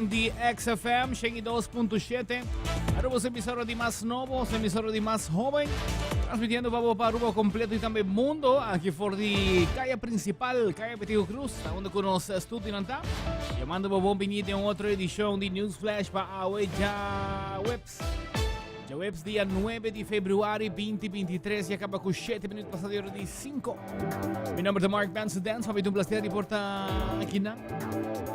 frecuencianan di XFM 102.7. Aruba su emisora di mas nobo, su emisora di mas joven. Transmitiendo pa bo pa Aruba completo y tambe mundo. Aki for di caya principal, caya Betico Cruz, ta unda cu nos studionan ta. Yamando bo bon bini den otro edicion di News Flash pa awe djaweps. Djaweps dia 9 di februari 2023 y a caba cu 7 minuut pasa di ora di 5. Mi nomber ta Mark Benson Dance, pa mi ta un placer di por ta aki nan.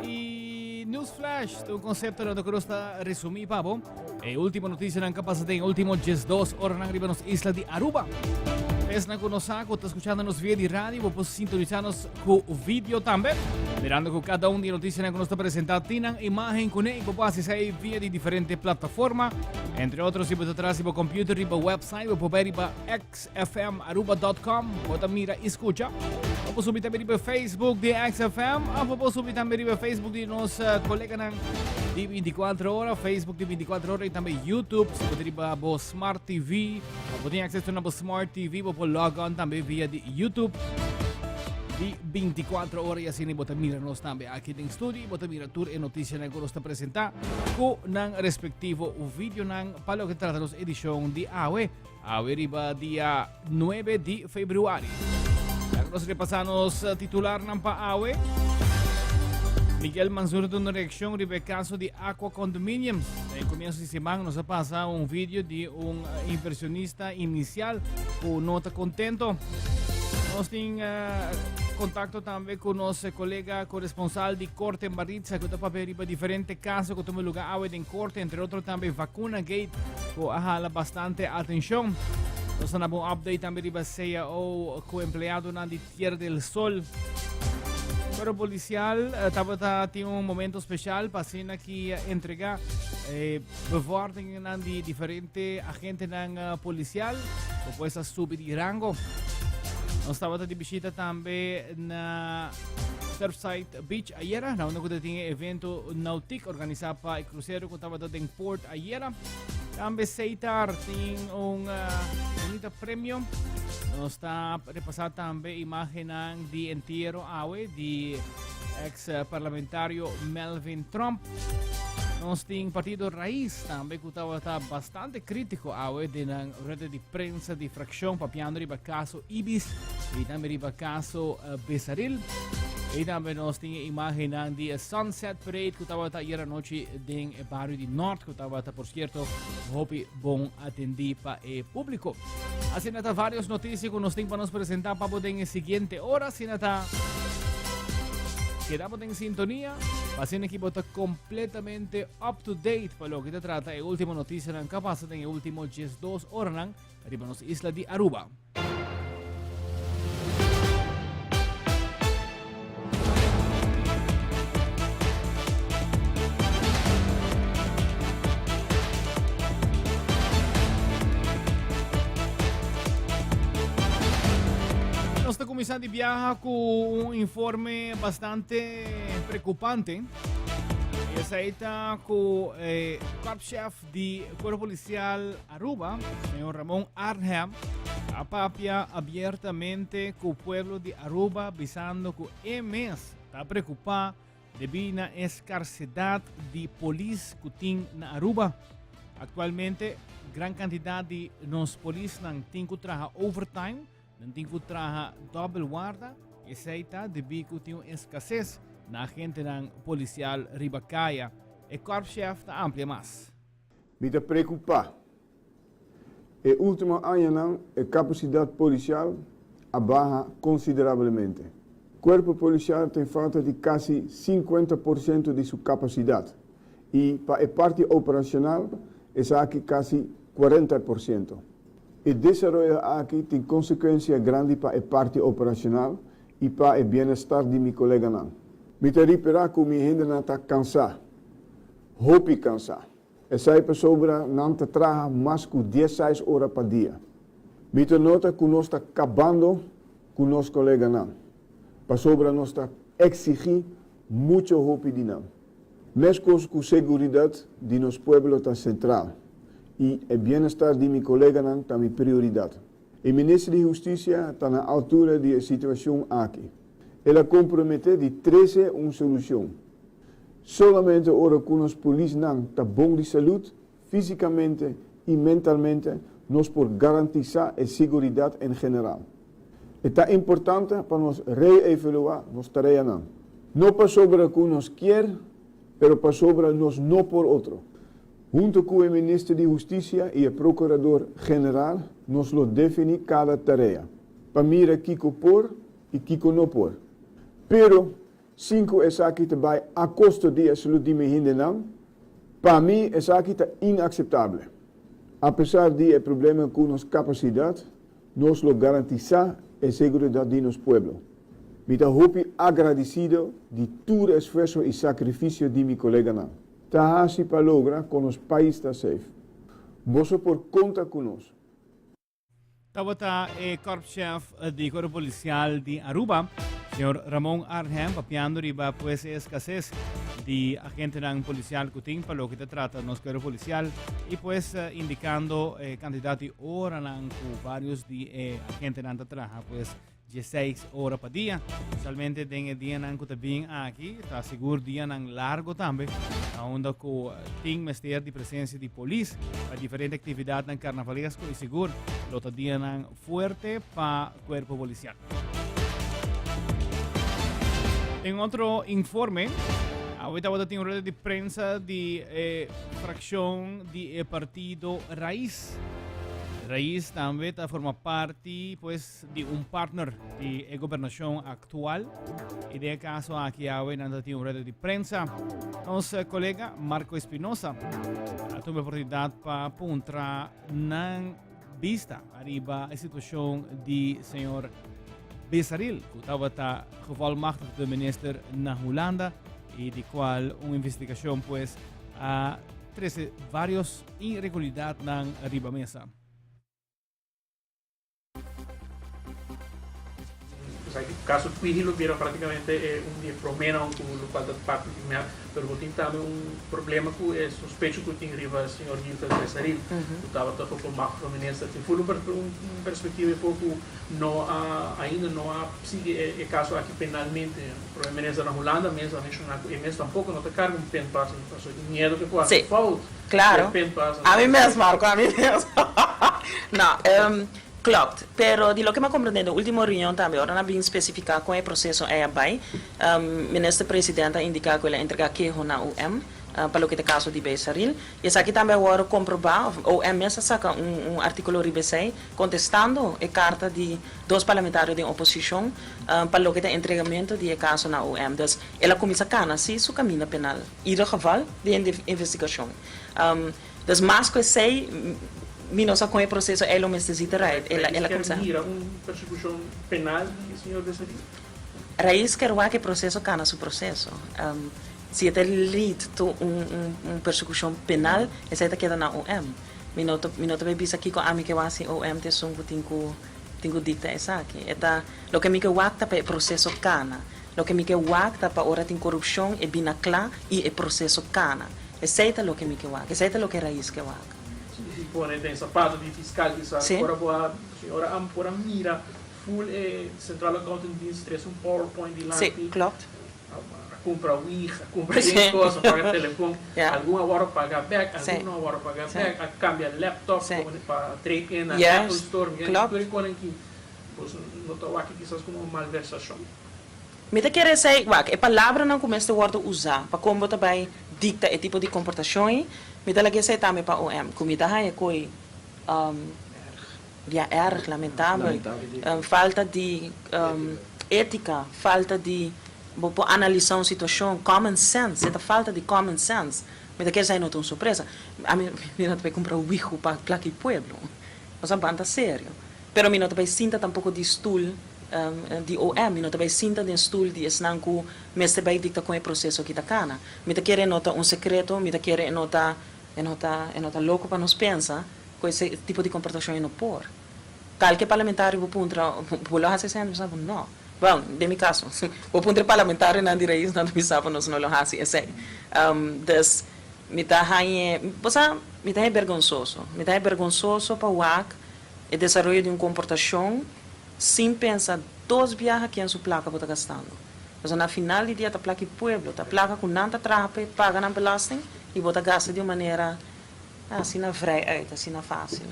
Y News Flash ta un concepto na cu nos ta resumi pa bo. E ultimo noticianan cu a pasa den e ultimo 12 oranan riba nos isla di Aruba. Esnan cu no sa cu ta scuchando nos via di radio, bo por sintonisa nos cu video tambe. Mirando cu cada un di e noticianan cu nos ta presenta tin nan imagen cune y bo por haci esey via di diferente plataforma. Entre otro, si bo ta tras di bo computer riba website, bo por bay riba xfmaruba.com, bo ta mira y scucha. Bo por subi tambe riba Facebook di XFM, of bo por subi tambe riba Facebook di nos eh, coleganan di 24 ora, Facebook di 24 ora y tambe YouTube. Si bo ta riba bo Smart TV, Bo tin acceso na bo Smart TV, bo por log on tambe via di YouTube di 24 ora y asina bo ta mira nos tambe aki den studio y bo ta mira tur e noticianan cu nos ta presenta cu nan respectivo videonan pa loke trata nos edicion di awe, awe riba dia 9 di februari. Laga nos repasa nos titularnan pa awe. Miguel Mansur ta duna reaccion riba e caso di Aqua Condominiums. Na e comienzo di siman nos a pasa un video di un inversionista inicial cu no ta contento. Nos tin contacto tambe cu nos colega corresponsal di Corte Maritza cu ta papia riba diferente caso cu tuma lugar awe den Corte, entre otro tambe Vacuna Gate cu a hala bastante atencion. Nos ta na bon update tambe riba CAO cu empleadonan di Tierra del Sol. Cuerpo policial tabata tin un momento special pa asina ki entrega eh, bevorderingennan di diferente agentenan eh, policial ku pues a subi di rango. Nos tabata di bishita tambe na Surfside Beach ayera, na unda ku tin e evento nautik organisá pa e crucero ku tabata den port ayera. Tambe Seitar tin un uh, bonita premio. Nos ta repasá tambe imagennan di entiero awe di ex parlamentario Melvin Trump. Nos tin Partido Raiz tambe ku tabata bastante krítiko awe den nan rueda di prensa di frakshon papiando riba kaso Ibis i tambe riba kaso eh, Besaril. I tambe nos tin e imagennan di e Sunset Parade ku tabata ayer anochi den e bario di Noord ku tabata por sierto hopi bon atendí pa e públiko. Asina ta varios notisia ku nos tin pa nos presentá pa bo den e siguiente ora. Asina ta keda bo den sintonia pa asina ki bo ta completamente up to date pa loke ta trata e último notisianan ka pasa den e último 12 oranan riba nos isla di Aruba. Nos ta cuminsa di biaha cu un informe bastante preocupante. Esai ta cu eh, korpschef di Cuerpo Policial Aruba, señor Ramon Arnhem, a papia abiertamente cu pueblo di Aruba bisando cu e mes ta preocupa Debí na e skarsedat di polis ku tin na Aruba, aktualmente gran kantidat di nos polisnan tin ku traha overtime, nan tin ku traha dòbel warda, esei ta debí ku tin un eskases na agentenan polisial riba kaya. E korpschef ta amplia mas. Mi ta preokupá E último añanan e kapasidat polisial a baha konsiderablemente. Kuerpo polisial tin falta di kasi 50 por siento di su kapasidat i pa e parti operashonal esaki kasi 40 por siento. E desaroyo aki tin konsekuensia grandi pa e parti operashonal i pa e bienestar di mi koleganan. Mi ta ripará ku mi hendenan ta kansá, hopi kansá. Esei pasobra nan ta traha mas ku diesseis ora pa dia. Mi ta nota ku nos ta kabando ku nos koleganan, pasobra nos ta eksigí mucho hopi di nan. Meskos ku seguridat di nos pueblo ta sentral i e bienestar di mi koleganan ta mi prioridat. E minister di Hustisia ta na altura di e situashon aki. El a komprometé di trese un solushon. Solamente ora cu nos polisnan ta bon di salud, fisicamente y mentalmente, nos por garantisa e siguridad en general. E ta importante pa nos reevalua nos tareanan. No pasobra cu nos kier, pero pasobra nos no por otro. Hunto cu e Minister di Husticia y e Procurador General nos lo defini cada tarea, pa mira kico por y kico no por. Pero, sin cu esaki ta bay a costo di e salud di mi hendenan, pa mi esaki ta inaceptable. A pesar di e problema cu nos capacidad, nos lo garantisa e seguridad di nos pueblo. Mi ta hopi agradecido di tur esfuerso y sacrificio di mi coleganan. Ta haci pa logra con nos pais ta safe. Boso por conta cu nos. Tabata e korpschef di Cuerpo Policial di Aruba, señor Ramon Arnhem, papiando riba pues e escasez di agentenan policial cu tin pa loke ta trata nos Cuerpo Policial y pues indicando e cantidad di horanan cu varios di e agentenan ta traha pues 16 ora pa dia. Usualmente den e dianan ku ta bin aki, ta sigur dianan largo tambe, unda ku tin mester di presencia di polis pa diferente actividadnan carnavalesco y sigur lo ta dianan fuerte pa cuerpo policial. En otro informe, awe tabata tin un rueda di prensa di e fraccion di e partido Raiz. Raiz tambe ta forma parti pues di un partner di e gobernacion actual. Y den e caso aki awe nan ta tin un rueda di prensa. Nos colega Marco Espinosa a tuma oportunidad pa puntra nan bista ariba e situacion di señor Besaril, cu tabata gevolmachtigde minister na Hulanda y di cual un investigacion pues a trece varios irregularidadnan riba mesa. Caso Twiggy lo bira prácticamente e un di e proménan ku lo cual ta parti di mep, pero bo tin tambe un problema ku e sospecho ku tin riba señor Gilfred Besaril, ku tabata gevolmachtigd minister. Tin full un perspectiva e for ku no a ainda no a sigui e caso aki penalmente. Prome minister na Hulanda mes a menciona ku e mes tampoco no ta carga un pinpas, pasobra e tin miedo ku e por haci fout. Claro. Ami mes, Marco, ami mes. No, klopt. Pero di loke mi a comprende den ultimo reunion tambe, ora nan a bin specifica con e proceso ei a bay, Minister President a indica cu el a entrega keho na OM pa loke ta caso di Besaril. Y esaki tambe a worde comproba, of OM mes a saca un articulo riba esey, contestando e carta di dos parlamentario den oposicion pa loke ta entregamento di e caso na OM. Dus el a cuminsa cana si su caminda penal. Ieder geval di e investigashon. Dus mas ku esei mi no sa kon e proseso ei lo mester zita right. El a Rais kumsa. kier mira un persekushon penal di e señor Besaril? Rais kier wak e proseso kana su proseso. Si e ta lead to un un persekushon penal esei ta keda na OM. Mi no ta mi no ta bay bisa kiko ami ke wak si OM ta esun ku tin ku tin ku dikta esaki. E ta loke mi ke wak ta pa e proseso kana. Loke mi ke wak ta pa ora tin korupshon e bina kla i e proseso kana. Esei ta loke mi ke wak. Esei ta loke Rais ke wak. Si pone den sapato di fiskal kisas ora bo a ora a por a mira full e Central Accounting Dienst trese un powerpoint dilanti. Si, klopt. A kumpra wig, a kumpra yen kos, a paga telefon. Algun a wòrdu paga bèk, algun no a wòrdu paga bèk. A kambia laptop pa trade in na Apple Store. Tur e konan ki bo no ta wak kisas komo un malversashon. Mi ta kere esei, wak, e palabranan ku mester wòrdu usá pa kon bo ta bai dikta e tipo di komportashon ei, mi ta laga esei tambe pa OM, ku mi ta haña koi, ya erg, lamentabel, falta di étika, falta di bo por analisá un situashon, common sense, e ta falta di common sense. Mi ta kere esei no ta un sorpresa. Ami, mi no ta bai kumpra wigu pa plaka e pueblo. Nos a banta serio. Pero mi no ta bai sinta tampoko di stul di OM, mi no ta bai sinta den stul di esnan ku mester bai dikta kon e proseso aki ta kana. Mi ta kere e no ta un sekreto, mi ta kere e no ta e no ta e no ta loko pa nos pensa ku ese tipo di komportashon e no por. Kalke parlamentario bo puntra bo lo hasi esei? Nan ta bisa bo no. Bon, den mi kaso, bo puntra e parlamentarionan di Raiz nan ta bisa bo nos no lo hasi esei. Dus mi ta hañ'e, bo sa, mi ta hañ'e bergonsoso. Mi ta hañ'e bergonsoso pa wak e desaroyo di un komportashon sin pensa dos biaha ken su plaka bo ta gastando. Pasobra na final di dia ta plaka e pueblo, ta plaka ku nan ta traha pa e paga nan belasting i bo ta gasta di un manera asina vrij uit, asina fásil.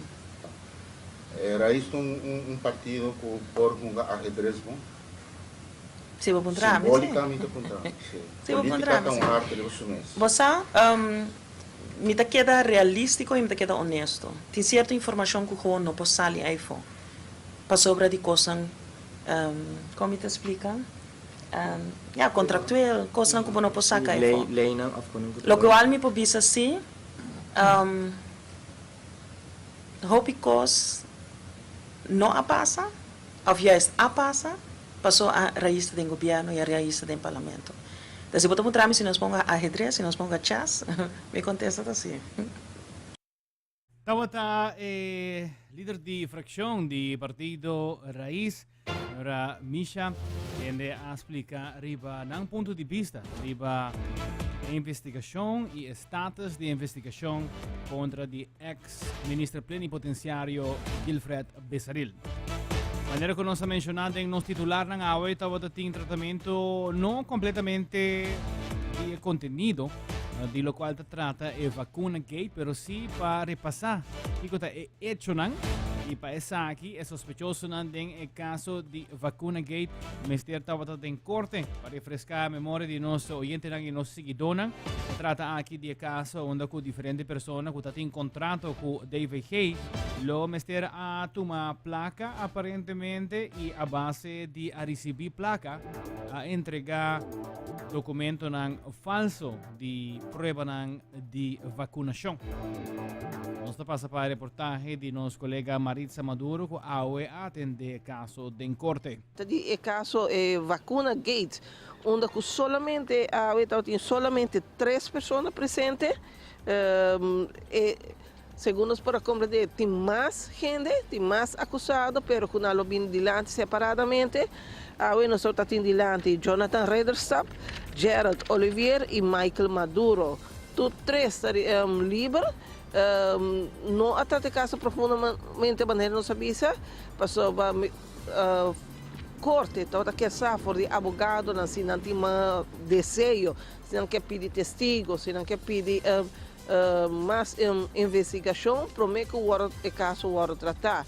E Raiz ta un partido ku por hunga ahedres bon? Si bo puntra mi, si. Simbólica mi ta puntra, si. Si bo puntra Política mi, ta si. un arte riba su mes. Bo sa, mi ta keda realístiko i mi ta keda honesto. Tin sierto informashon ku gewoon no por sali aifó. Pasobra di kosnan, kon mi ta splika? Ya, kontraktueel, kosnan ku bo no por saka aifó. Leynan òf kono ku ta. Lokual mi por bisa si, hopi kos no a pasa, òf juist a pasa, paso a rais ta den gobièrnu i a rais ta den parlamento. Entonces si bo ta puntra mi si nos ponga ahedres, si nos ponga chess, mi kontesta ta si. Tabata e lider di fraccion di partido Raiz, señora Misha, kende a splica riba nan punto di bista riba e investigacion y e status di investigacion contra di ex minister plenipotenciario Guilfred Besaril. Manera cu nos a menciona den nos titularnan awe tabata tin tratamento no completamente di e contenido eh, di locual ta trata e vacuna gate, pero sí pa repasa kiko ta e hechonan y pa esaki e sospechosonan den e caso di vacuna gate mester tabata den corte pa refresca memoria di nos oyentenan y nos siguidonan. Ta trata aki di e caso unda cu diferente persona cu ta tin contrato cu DVG Lo mester a tuma placa aparentemente y a base di a ricibi placa a entrega documentonan falso di pruebanan di vacunacion. Nos ta pasa pa e reportahe di nos colega Maritza Maduro cu awe a atende e caso den corte. Ta di e caso e vacuna gate unda cu solamente awe tabatin solamente tres persona presente. E Segun nos por a comprende tin mas hende, tin mas acusado, pero cu nan lo bini dilanti separadamente. Awe nos ta tin dilanti Jonathan Ridderstap, Gerald Olivier y Michael Maduro. Tur tres ta liber. No a trata e caso profundamente manera nos a bisa, pasobra corte tabata kier sa for di abogadonan si nan tin mas deseo, si nan kier pidi testigo, si nan kier pidi Mas investigashon promé ku wòrdu e kaso wòrdu tratá.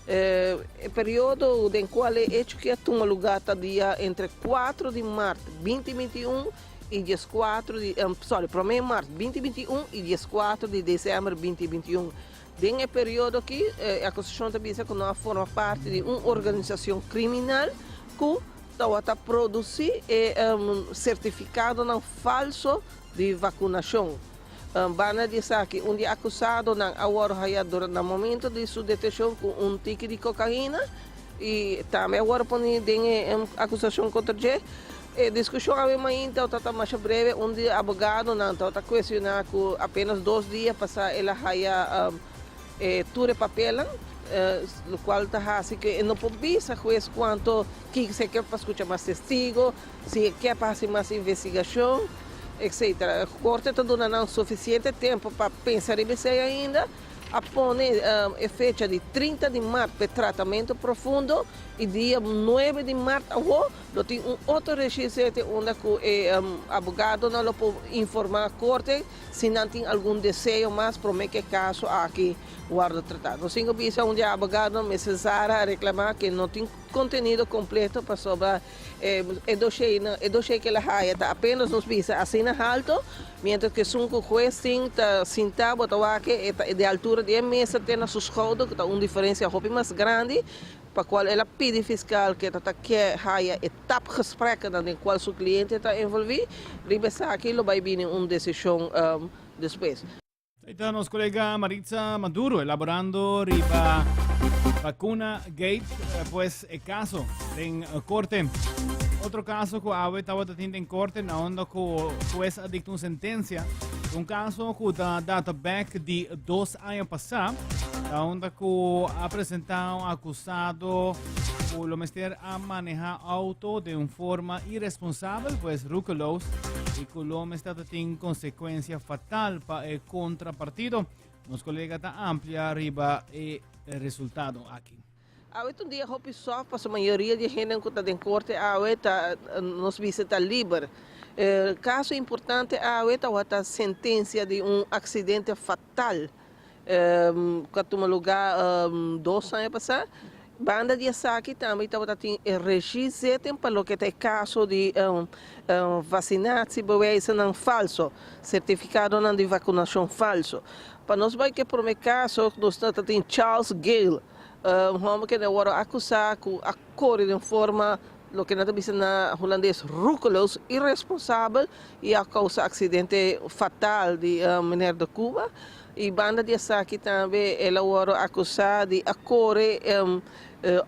E periodo den kual e echo ki a tuma lugá ta dia entre kuatro di mart binti 21 i dieskuatro di sorry promé mart binti 21 i dieskuatro di desèmber binti 21. Den e periodo aki e akusashon ta bisa ku nan a forma parti di un organisashon kriminal ku tabata produsí e sertifikadonan falso di vakunashon. Banda di esaki, un di e akusadonan a wòrdu haya durante na momento di su detenshon ku un tiki di kokaina i tambe a wòrdu poni den e akusashon kontra dje. E diskushon awe mainta tabata masha breve, un di e abogadonan tabata kuestioná ku apenas dos dia pasá el a haya e tur e papelnan, lokual ta hasi ku e no por bisa hues kuanto kiko si e ke pa skucha mas testigo. Si e ke pa hasi mas investigashon, etc. Korte ta duna nan sufisiente tempu pa pensa riba esei ainda. A pone e fecha di 30 di mart pa e tratamentu profundo i dia nuebe di mart awo lo tin un otro regisete unda ku e abogadonan lo por informá korte si nan tin algun deseo mas promé ku e kaso aki wòrdu tratá. Nos tin ku bisa un di e abogadonan, Mister Zara, a reklamá ku no tin kontenido kompleto pasobra E dosheinan, e doshei ku el a haya ta apenas nos bisa asina halto, mientras ku esun ku hues tin ta sintá bo ta wak e ta di altura di e mesa te na su skouder ku ta un diferensia hopi mas grandi, pa kual el a pidi fiskal ku e ta ta ke haya e tapgesprekkenan den kual su kliente ta envolví, riba esaki lo bai bini un desishon despues. Ahí ta nos colega Maritza Maduro elaborando riba vacuna gate, eh, pues e caso den eh, corte. Otro caso cu awe tabata tin den corte na onda cu juez a dicta un sentencia. Un caso cu ta data back di dos aña pasá. Na onda cu a presenta un acusado cu lo mester a maneha auto de un forma irresponsabel, pues roekeloos, y cu lo mester ta tin consecuencia fatal pa e contrapartido. Nos colega ta amplia riba e resultado aki. Awe ta un dia hopi soft pasobra mayoria di e hendenan ku ta den korte awe ta nos bisa ta liber. E kaso importante awe tabata sentensia di un aksidente fatal ku a tuma lugá dos aña pasá. Banda di esaki tambe tabata tin e regiezitting pa loke ta e kaso di vasinatiebewijzennan falso, sertifikadonan di vakunashon falso. Pa nos bai ku e promé kaso nos ta tin Charles Gale, un hòmber kende a wòrdu akusá ku a kore den forma loke nan ta bisa na hulandes roekeloos, iresponsabel i a kousa aksidente fatal di meneer de Cuba. I banda di esaki tambe el a wòrdu akusá di a kore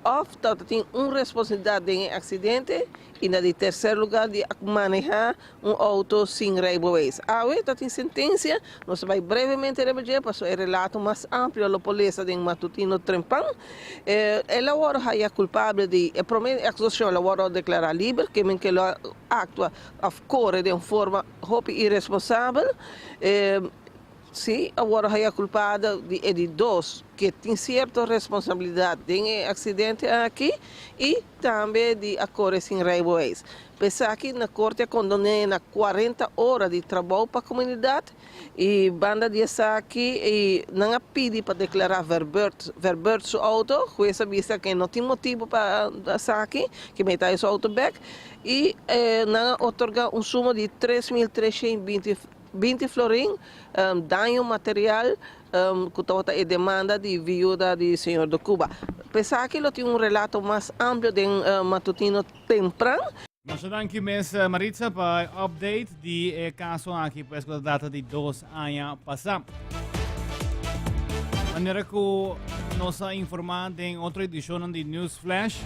òf tabata tin un responsabilidat den e aksidente i na di terser lugá di a manehá un outo sin rijbewijs. Awe ta tin sentensia, nos ta bai brevemente riba dje pasobra e relato mas amplio lo por lesa den Matutino Trempan. El a wòrdu haya kulpabel di e promé akusashon, el a wòrdu deklará liber, ke men ke lo a aktua òf kore den un forma hopi iresponsabel. Sí, a wòrdu haya kulpado di e di dos, ke tin sierto responsabilidat den e aksidente aki i tambe di a kore sin rijbewijs. P'esaki na korte a kondon'é na kuarenta ora di trabou pa komunidat i banda di esaki i nan a pidi pa deklará verbeurd verbeurd su outo. Hues a bisa ke no tin motibu pa esaki, ke meta e su outo bèk i nan a otorgá un suma di 3320 20 florin daño material ku tabata e demanda di viuda di señor de Cuba. P'esaki lo tin un relato mas amplio den Matutino tempran. Masha danki mes Maritza pa e update di e kaso aki pues ku ta data di dos aña pasá. Manera ku nos a informá den otro edishonnan di News Flash,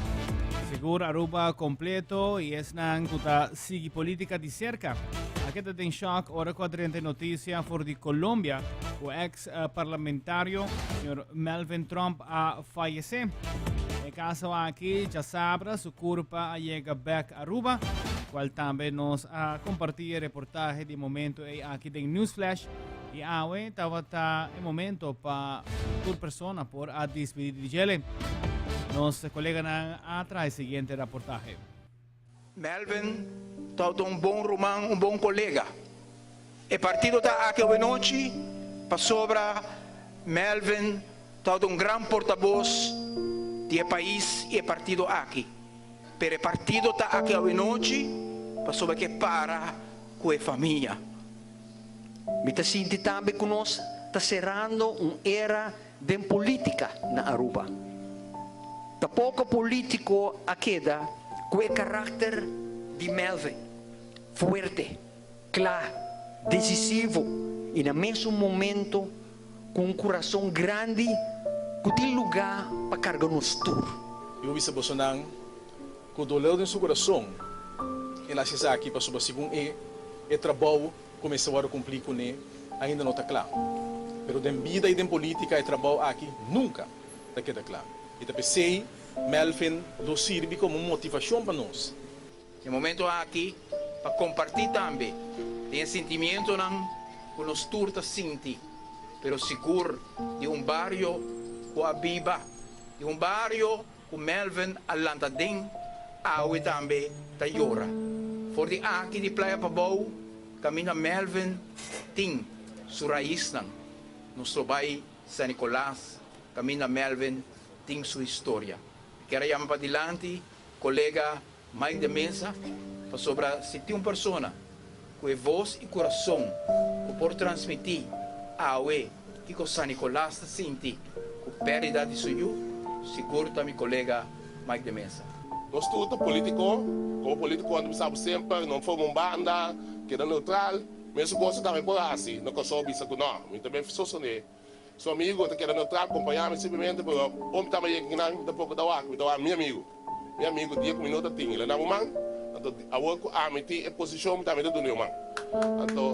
sigur Aruba kompleto i esnan ku ta sigui politica di cerca. A keda den shock ora cu a drenta e noticia for di Colombia cu ex parlamentario señor Melvin Trump a fallece. E caso aki djasabra su curpa a yega bek Aruba, cual tambe nos a comparti e reportahe di e momento ey aki den Newsflash. Y awe tabata e momento pa tur persona por a despedi di djele. Nos coleganan a traha e siguiente raportahe. Melvin tabata un bon ruman, un bon kolega. E partido ta aki awenochi pasobra Melvin tabata un gran portabos di e pais i e partido aki. Pero e partido ta aki awenochi pasobra ke para ku e famia. Mi ta sinti tambe ku nos ta serando un era den politica na Aruba. Ta poco politico a keda cu e caracter di Melvin, fuerte, cla, decisivo y na mesun momento cu un curason grandi cu tin luga pa carga nos tur. Mi por bisa bosonan cu dolor den su curason el haci esaki pasobra segun e, e trabou ku mester wòrdu kumplí kuné ainda no ta kla. Pero den bida i den polítika e trabou aki nunka ta keda kla. I ta p'esei Melvin lo sirbi komo un motivashon pa nos. E momento aki pa kompartí tambe den e sintimientonan ku nos tur ta sinti, pero sigur di un bario ku a biba, di un bario Ku Melvin a lanta den awe tambe ta yora. For di aki di Playa Pabou kaminda Melvin tin su raisnan. Nos lo bai San Nicolas kaminda Melvin tin su historia. Mi kier a yama padilanti kolega Mike de Meza pasobra si tin un persona ku e vos i kurason ku por transmití awe kiko San Nicolas ta sinti ku pèrdida di su yu, sigur ta mi kolega Mike de Meza. Nos tur ta politico, como politico anto bisa bo semper no forma un banda, keda neutral, mesun cosa tambe por haci na Kòrsou bisa ku no, mi ta bin sostene su amigo ta keda neutral kompaña mi simplemente pero ora mi taba yega kinan mi tampoco ta wak, mi ta wak mi amigo, mi amigo dia ku mi no ta tin el a na bo man, anto awor ku ami tin e posishon mi tambe ta duna e man, anto.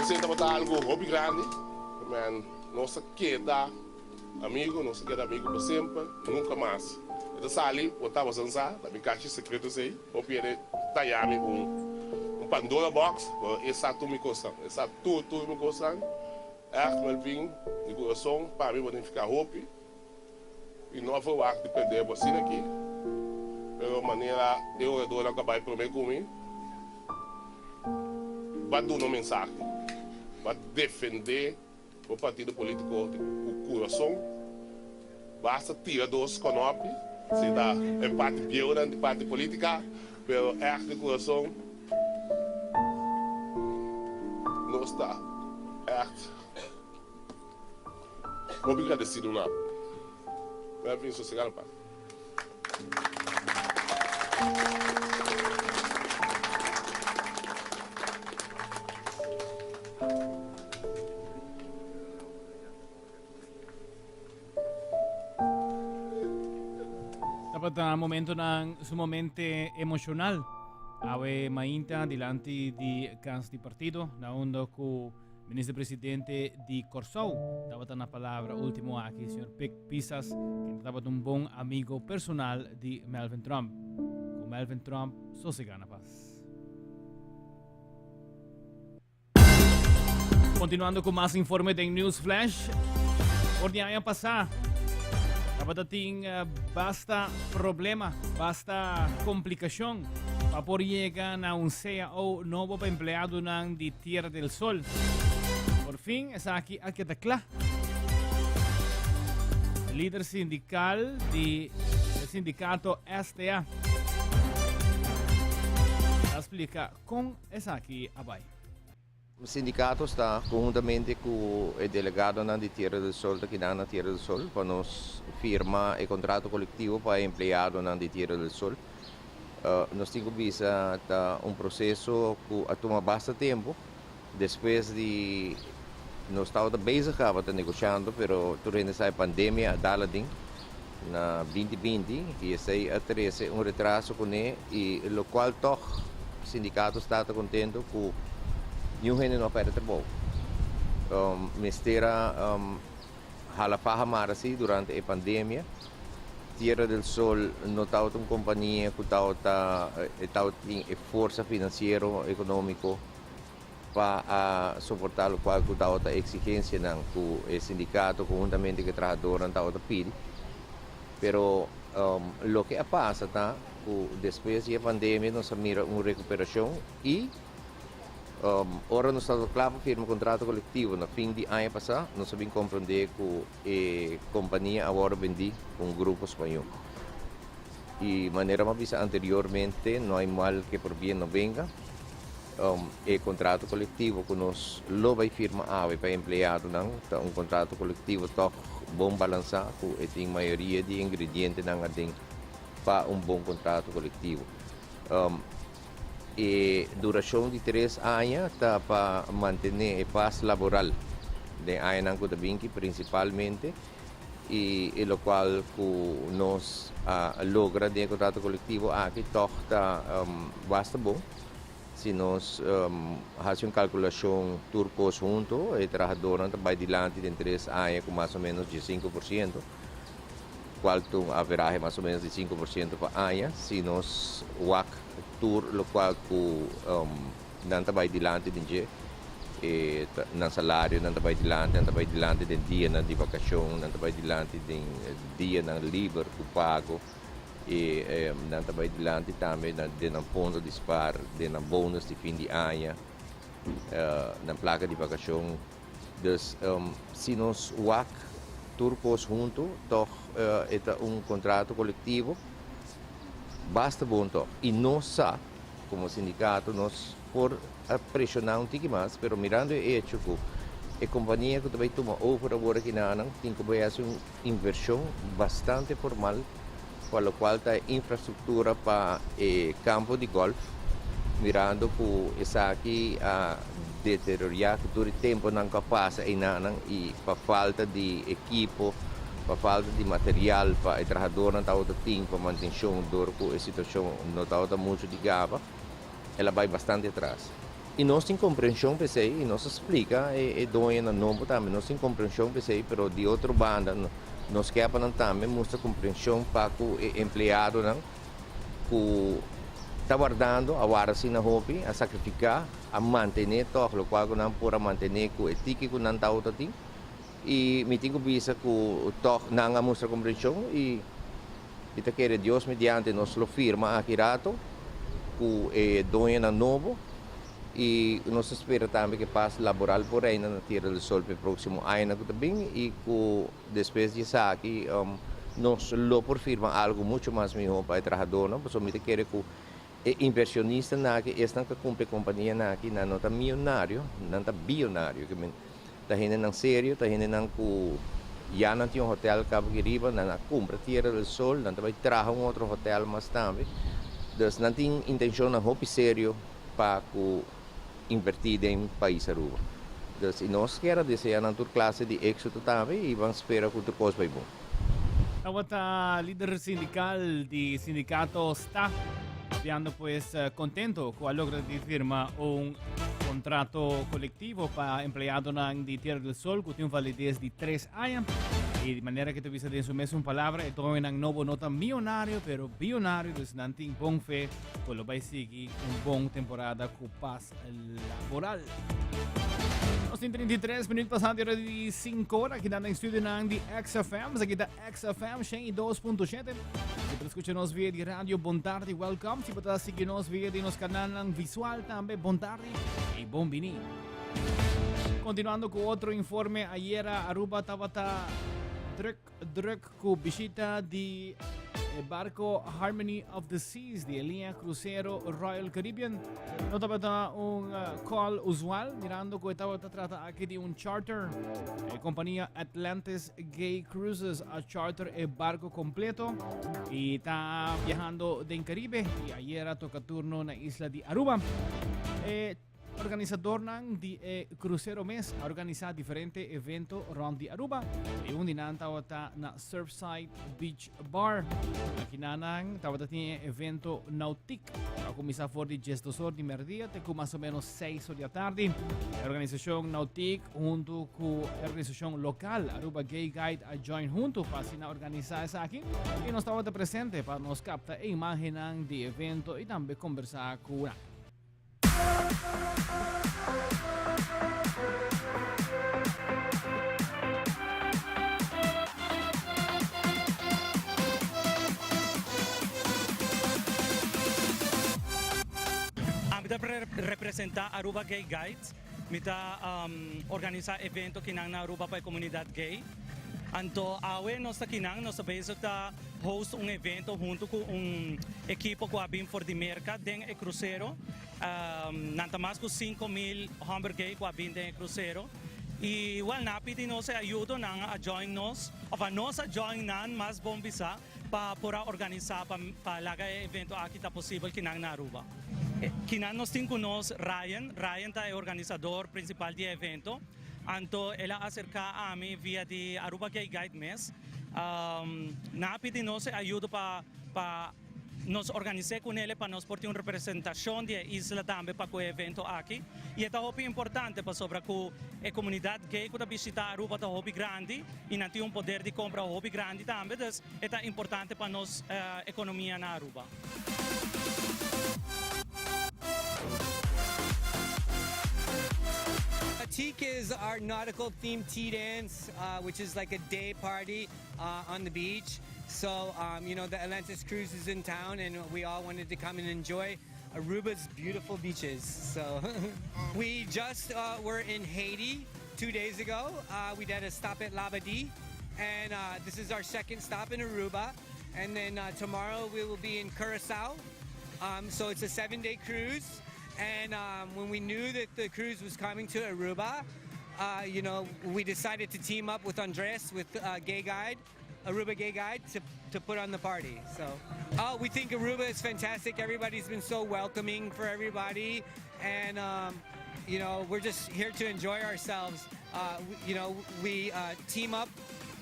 Esei tabata algo hopi grandi, men nos a keda amigo, nos a keda amigo pa semper, nunca mas e ta sali, bo tabata sa, ta mi kashi secreto esei. Hopi hende ta yami un un Pandora box, pero e sa tur mi cosnan, e sa tur tur mi cosnan. Echt Melvin, di kurason, pa mi bo nifiká hopi i no a verwagt di pèrdè bo asina aki, pero manera e oradornan ku a bai promé ku mi, bo a duna un mensahe, bo a defendé bo partido polítiko ku kurason, basta tira dos kònòpi, si ta e parti bieunan di parti polítika, pero ègt di kurason nos ta ègt hopi gradesido na bo. Melvin sosegá na pas. Tabata momentonan sumamente emocional. Awe mainta dilanti di cas di partido, na unda cu minister presidente di Corsou tabata na palabra ultimo aki, señor Pik Pisas, quien tabata un bon amigo personal di Melvin Trump. Cu Melvin Trump sosega na paz. Continuando cu mas informe den News Flash. Por di aña pasá, tabata tin eh, basta problema, basta complicacion pa por yega na un CAO nobo pa empleadonan di Tierra del Sol. Por fin, esaki a keda kla. Lider sindical di e sindicato STA ta splica Kon esaki a bai? Sindicato sta conhuntamente cu e delegadonan di Tierra del Sol ta keda na Tierra del Sol pa nos firma e contrato colectivo pa e empleadonan di Tierra del Sol. Nos tin cu bisa ta un proceso cu a tuma basta tempo despues di nos tabata bezig caba ta negociando pero tur hende sa e pandemia a dal adin na binti binti y esey a trece un retraso cune y locual tog sindicato sta ta contento cu niun hende no a perde trabou. Mester a hala faha mara si durante e pandemia. Tierra del Sol no tabata un compania cu tabata tin e forsa financiero economico pa a soportá lokual ku tabata eksigensianan ku e sindikato konhuntamente ku e trahadornan tabata pidi. Pero loke a pasa ta ku despues di e pandemia nos a mira un rekuperashon i ora nos tabata kla pa firma kontrato kolektivo na fin di aña pasá nos a bin komprondé ku e kompania a wòrdu bendí ku un grupo spañó. I manera mi a bisa anteriormente no hay mal que por bien no venga. E kontrato kolektivo ku nos lo bai firma awe pa e empleadonan ta un kontrato kolektivo tòg bon balansá ku e tin mayoria di ingredientenan aden pa un bon kontrato kolektivo. E durashon di tres aña ta pa mantené e pas laboral den añanan ku ta binki prinsipalmente i e lokual ku nos a logra den e kontrato kolektivo aki tòg ta basta bon. Si nos hasi un kalkulashon tur kos huntu, e trahadornan ta bai dilanti den tres aña ku mas o ménos 15%, kual ta un averahe mas o ménos di 5% pa aña. Si nos wak tur lokual ku nan ta bai dilanti den dje, e nan salarionan ta bai dilanti, nan ta bai dilanti den dianan di vakashon, nan ta bai dilanti den dianan liber ku pago. I nan ta bai dilanti tambe den nan fondo di spar, den nan bonus di fin di aña, nan plaka di vakashon. Dus si nos wak tur kos huntu tòg e ta un kontrato kolektivo basta bon tòg. I nos sa komo sindikato nos por a preshoná un tiki mas, pero mirando e echo ku e kompania ku ta bai tuma over awor akinanan tin ku bai hasi un invershon bastante formal pa lokual ta e infrastruktura pa e kampo di gòlf, mirando ku esaki a deterioriá ku tur e tempunan ku a pasa einanan i pa falta di ekipo, pa falta di material pa e trahadornan tabata tin pa mantenshon dor ku e situashon no tabata muchu di gaba, el a bai bastante atras. I nos tin komprenshon p'esei, i nos a splika e doñonan nobo tambe, nos tin komprenshon p'esei, pero di otro banda nos ke pa nan tambe mustra komprenshon pa ku e empleadonan ku Ta wardando, a warda asina hopi, a sakrifiká, a mantené tòg lokual ku nan por a mantené ku e tiki ku nan tabata tin. I mi tin ku bisa ku tòg nan a mustra komprenshon i mi ta kere Dios mediante nos lo firma aki rato ku e doñonan nobo i nos ta spera tambe ku e pas laboral por reina na Tierra del Sol pa e próksimo añanan ku ta bin i ku despues di esaki nos lo por firma algu mucho mas mihó pa e trahadónan pasobra mi ta kere ku e inversionistanan aki, esnan ku a kumpra e kompanianan aki, nan no ta mionario, nan ta bionario. Ta hendenan serio, ta hendenan ku ya nan tin un hotel kaba aki riba, nan a kumpra Tierra del Sol, nan ta bai traha un otro hotel mas tambe. Dus nan tin intenshonnan hopi serio pa ku invertí den pais Aruba. Dus i nos kier a desea nan tur klase di éksito tambe i ban spera ku tur kos bai bon. Tabata lider sindikal di sindikato sta papiando pues kontento ku a logra di firma un kontrato kolektivo pa empleadonan di Tierra del Sol ku tin un valides di tres aña. I di manera ku ta bisa den su mesun palabra e doñonan nobo no ta mionario pero bionario, dus nan tin bon fe ku lo bai sigui un bon temporada ku pas laboral. Nos tin 33 minuut pasando di ora di 5 ora. Aki dan den studio nan di XFM. Aquí ta XFM 102.7. Si por escucha nos via di radio, bon tarde, welcome. Si por sigui nos via di nos canal nan visual tambe, bon tarde y bon bini. Continuando cu otro informe, ayer Aruba tabata druk Druk ku bishita di e barko Harmony of the Seas di e liña krusero Royal Caribbean. No tabata un eh, call usual, mirando ku e tabata trata aki di un charter. E kompania Atlantis Gay Cruises a charter e barko kompleto i ta viajando den Caribe i ayer a toka turno na isla di Aruba. E Organisadornan di e krusero mes a organisá diferente evento rònt di Aruba i un di nan tabata na Surfside Beach Bar. Akinanan tabata tin e evento Nautic ku a kuminsá for di diesdos or di mèrdia te ku mas o ménos seis or di atardi. E organisashon Nautic huntu ku e organisashon lokal Aruba Gay Guide a join huntu pa asina organisá esaki i nos tabata presente pa nos kapta e imágennan di e evento i tambe kombersá ku nan. Ami ta representa Aruba Gay Guides. Mi ta organisa evento kinan na Aruba pa e comunidad gay. Anto awe nos ta kinan, nos ta bezig ta host un evento hunto cu un ekipo cu a bin for di Merca den e crucero. Nan ta mas cu 5000 homber gay cu a bin den e crucero. Y well nan a pidi nos e ayudo, nan a join nos, of a nos a join nan mas bon bisa pa por a organisa pa pa laga e evento aki ta posibel kinan na Aruba. Kinan nos tin cu nos Ryan, Ryan ta e organisador principal di e evento. Anto el a acerca ami via di Aruba Gay Guide mes. Nan a pidi nos e ayudo pa pa nos organise cu nele pa nos por tin un representacion di e isla tambe pa cu e evento aki. Y e ta hopi importante pasobra cu e comunidad gay cu ta bishita Aruba ta hopi grandi y nan tin un poder di compra hopi grandi tambe, dus e ta importante pa nos economia na Aruba. Teak is our nautical themed tea dance, which is like a day party on the beach. So, you know, the Atlantis cruise is in town and we all wanted to come and enjoy Aruba's beautiful beaches. So, we just were in Haiti two days ago. We did a stop at Labadee and this is our second stop in Aruba. And then tomorrow we will be in Curacao. Um, so it's a seven day cruise. And um, when we knew that the cruise was coming to Aruba, uh, you know, we decided to team up with Andres, with uh, Gay Guide, Aruba Gay Guide, to, to put on the party. So, oh, we think Aruba is fantastic. Everybody's been so welcoming for everybody. And, um, you know, we're just here to enjoy ourselves. Uh, we, you know, we uh, team up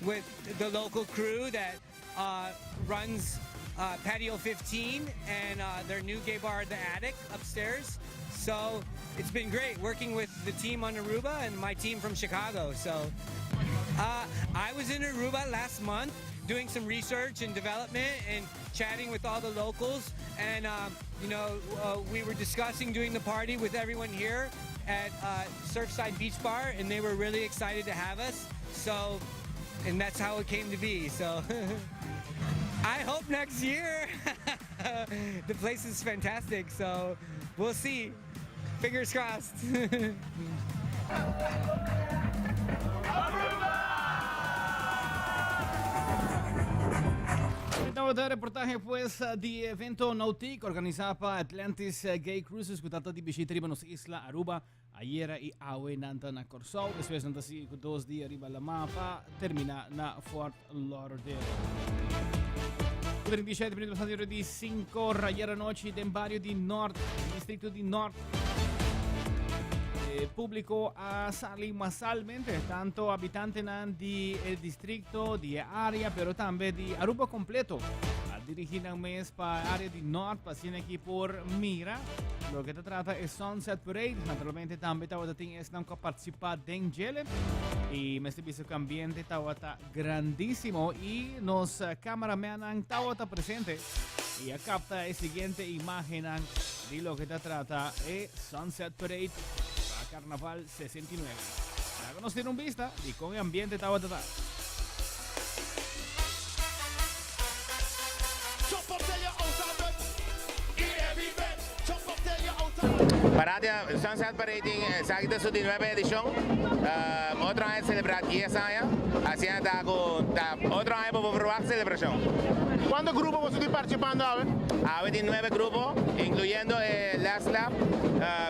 with the local crew that uh, runs uh, Patio 15 and uh, their new gay bar, The Attic, upstairs. So it's been great working with the team on Aruba and my team from Chicago. So uh, I was in Aruba last month. doing some research and development and chatting with all the locals. And, um, you know, uh, we were discussing doing the party with everyone here at uh, Surfside Beach Bar, and they were really excited to have us. So, and that's how it came to be. So, I hope next year. the place is fantastic, so we'll see. Fingers crossed. Tabata reportahe pues di evento Nautic organisa pa Atlantis Gay Cruises cu tata di bishita riba nos isla Aruba ayera y awe nan ta na Corsou. Despues nan ta sigui cu dos dia riba lama pa termina na Fort Lauderdale. 37 minutos pasando ora di 5 ayera nochi den bario di Noord, distrito di Noord. E publico a sali masalmente, tanto habitantenan di e districto, di e area, pero tambe di Aruba completo. A dirigi nan mes pa area di Noord, pa asina aki por mira loke ta trata e Sunset Parade. Naturalmente tambe tabata tin esnan cu a participa den djele. Y mester bisa cu ambiente tabata grandísimo y nos cameramannan tabata presente y a capta e siguiente imagennan di loke ta trata e Sunset Parade pa Carnaval 69. Laga nos tira un bista di con e ambiente tabata ta. Parada Sunset Parade tin esaki ta su di nuebe edicion. Otro aña celebra dies aña. Asina ta cu ta otro aña bo por verwacht celebracion. Cuanto grupo boso tin participando awe? Awe tin nuebe grupo, incluyendo e Last Lap,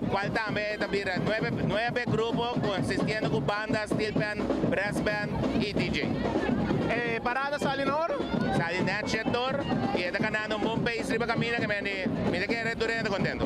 cual tambe ta bira nuebe nuebe grupo consistiendo cu banda, steel band, brass band y DJ. E parada sali na ora? Sali net shet dor y e ta ganando un bon pace riba camina que meni mi ta kere tur hende contento.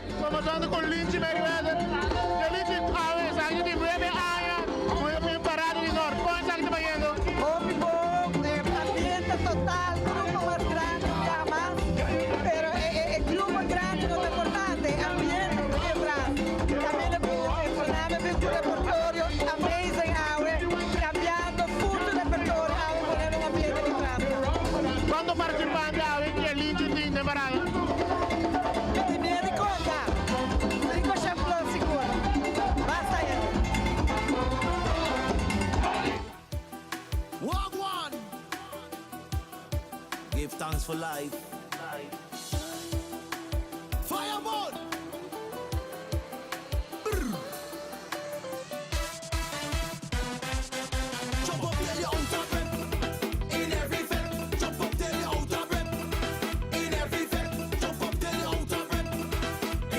Estamos hablando con Lindsay Merriweather. Yo Lindsay, awe esaki di nuebe aña cu e bin parada di Noord. Con esaki ta bayendo? Hopi bon, ambiente total, grupo mas grandi un biaha mas. Pero e grupo grandi no ta importante, e ambiente cu tin atras. Caminda cu Suriname bin cu repertorio amazing awe, cambiando full su repertorio awe poniendo un ambiente di tras. Cuanto participante awe y e Lindsay tin den parada? Mi tin miedo di conta, cinco shen plus sigur. Basta hende. Wagwan! Give thanks for life. Fireball! Brr. Jump up till you out of breath. In every vet. Jump up till you out of breath. In every vet. Jump up till you out of breath.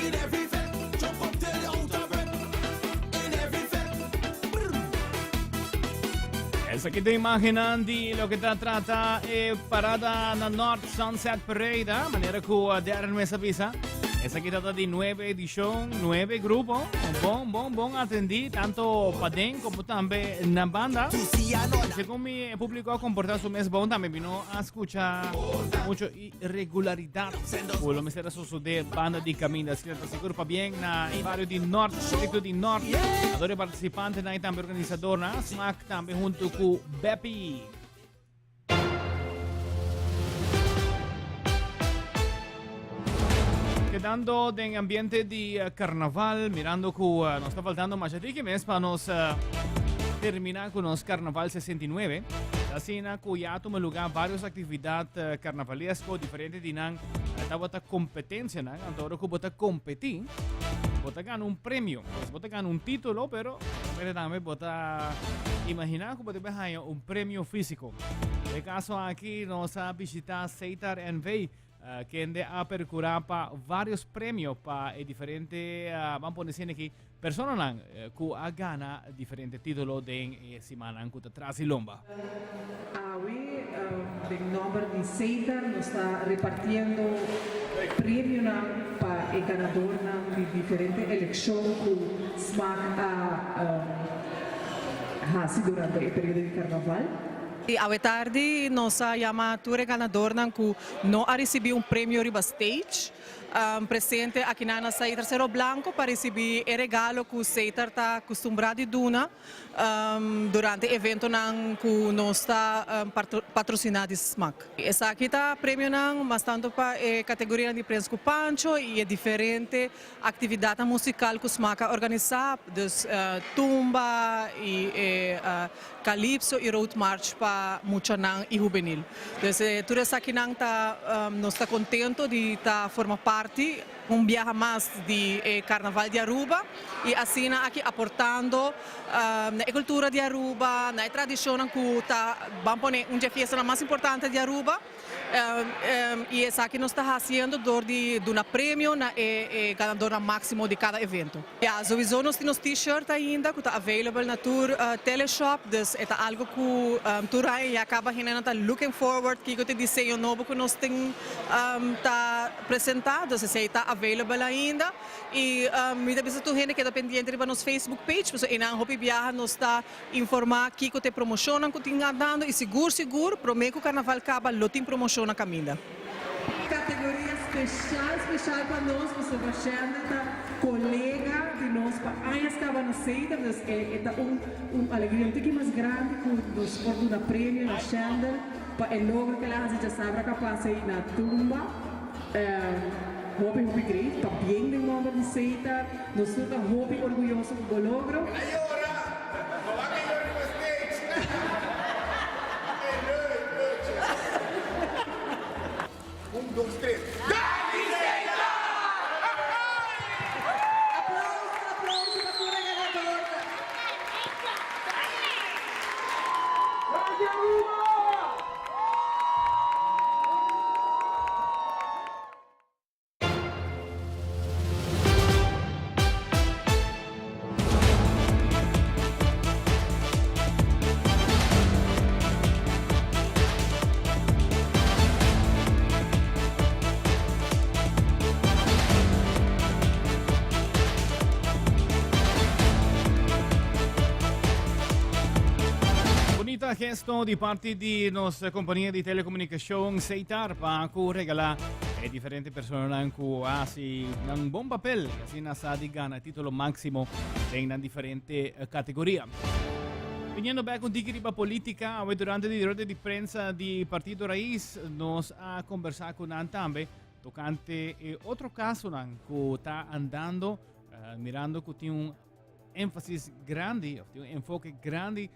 In every vet. Jump up till you out of breath. In every vet. Esaki ta imagennan di loke ta trata e parada na Noord Sunset Parade, ah, manera cu Darren mes a bisa. Esaki ta di nuebe edicion, nuebe grupo. Bon, bon, bon atendi, tanto paden como tambe na banda. Segun mi e publico a comporta su mes bon tambe, mi no a scucha mucho irregularidad cu lo mester a sosode banda di caminda. Asina ta sigur pabien na e bario di Noord, distrito di Noord. A tur e participantenan y tambe organisadornan, Smaak tambe hunto cu Beppie. Kedando den ambiente di eh, carnaval, mirando cu eh, nos ta faltando masha tiki mes pa nos eh, termina cu nos Carnaval 69. Asina cu ya tuma lugar varios actividad eh, carnavalesco, diferente di nan eh, tabata competencianan. Anto ora cu bo ta competi, bo ta gana un premio. Pues bo ta gana un titulo, pero pero tambe bo ta imagina cu bo debe haya un premio fisico. Den caso aki nos a bishita Seitar NV. Kende a percura pa varios premio pa e diferente, ban pone asina aki, personanan cu a gana diferente titulo den e simannan cu ta tras di lomba. Awe den nomber di Setar nos ta repartiendo premionan pa e ganadornan di diferente eleccion cu smaak a haci durante e periodo di carnaval. Awe tardi nos a yama tur e ganadornan cu no a ricibi un premio riba stage presente akinan na Seitar Cerro Blanco pa ricibi e regalo cu Seitar ta custumbra di duna durante eventonan cu nos ta patrocina di Smac. Esaki ta premionan mas tanto pa e categorianan di Prins cu Pancho y e diferente Actividadnan musical cu Smaak a organisa, dus tumba y e calypso y road march pa muchanan y hubenil. Dus tur esakinan ta nos ta contento di ta forma parti un biaha mas di e Carnaval di Aruba y asina aki aportando na e cultura di Aruba, na e tradicionnan cu ta ban pone un dje fiestanan mas importante di Aruba. Y esaki nos ta haciendo door di duna premio na e ganadornan maximo di cada evento. Ya, sowiso nos tin nos t-shirt ainda cu ta available na tur teleshop, dus e ta algo cu tur aña ya caba hendenan ta looking forward kico ta e diseño nobo cu nos tin ta presenta, dus esey ta available ainda. Y mi ta bisa tur hende keda pendiente riba nos Facebook page pasobra eynan hopi biaha nos ta Informá kiko ta e promoshonnan ku tin andando i sigur sigur promé ku karnaval kaba lo tin promoshon na kaminda. Kategoria speshal speshal pa nos pasobra Sherna ta kolega di nos pa añas kaba na Seita dus e ta un un alegria un tiki mas grandi ku nos por duna premio na Sherna pa e logro ku el a hasi djasabra ku a pasa ei na Tumba. Hopi hopi great pabien den nomber di Seita nos tur ta hopi orguyoso ku bo logro. Un, dos, tres. Danki Seita! Aplauso aplauso pa tur e ganadornan. Danki Aruba! Bunita gesto di parti di nos compania di telecomunicacion Seitar pa cu regala e diferente personanan cu haci nan bon papel y asina sa di gana titulo maximo den nan diferente categoria. Viniendo back un tiki riba politica, awe durante di rueda di prensa di Partido Raiz nos a conversa cu nan tambe tocante e otro casonan cu ta andando, mirando cu tin un énfasis grandi, of tin un enfoke grandi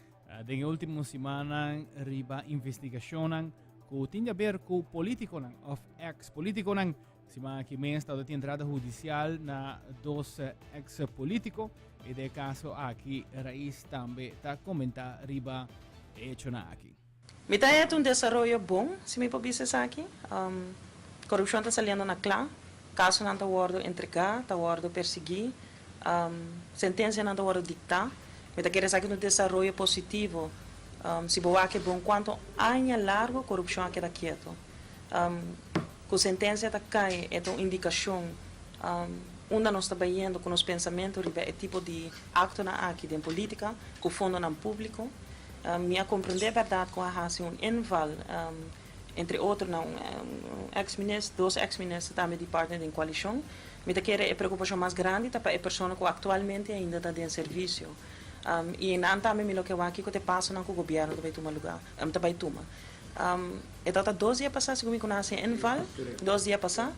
den e último simannan riba investigacionnan cu tin di haber cu politiconan of ex-politiconan. Siman aki mes ta tin entrada hudicial na dos ex-politico y den e caso aki Raiz tambe ta comenta riba e hechonan aki. Mi ta haya un desaroyo bon, si mi por bisa esaki. Corupcion ta saliendo na cla, casonan ta wordo entrega, ta wordo persigui, sentencianan ta wordo dicta. Mi ta kere esaki ta un desaroyo positivo. Si bo wak e bon cuanto aña largo corupcion a keda kieto. Cu sentencia ta cay e ta un indicacion unda nos ta bayendo cu nos pensamento riba e tipo di actonan aki den politica cu fondonan publico. Mi a comprende berdad cu a haci un inval entre otro na un ex minister, dos ex minister tambe di partner den coalicion. Mi ta kere e preocupacion mas grandi ta pa e persona cu actualmente ainda ta den servicio. Y einan tambe mi lo ke wak kico ta e pasonan cu gobierno ta bay tuma lugar, ta bay tuma. E tabata dos dia pasa segun mi cu nan haci e inval, dos dia pasa.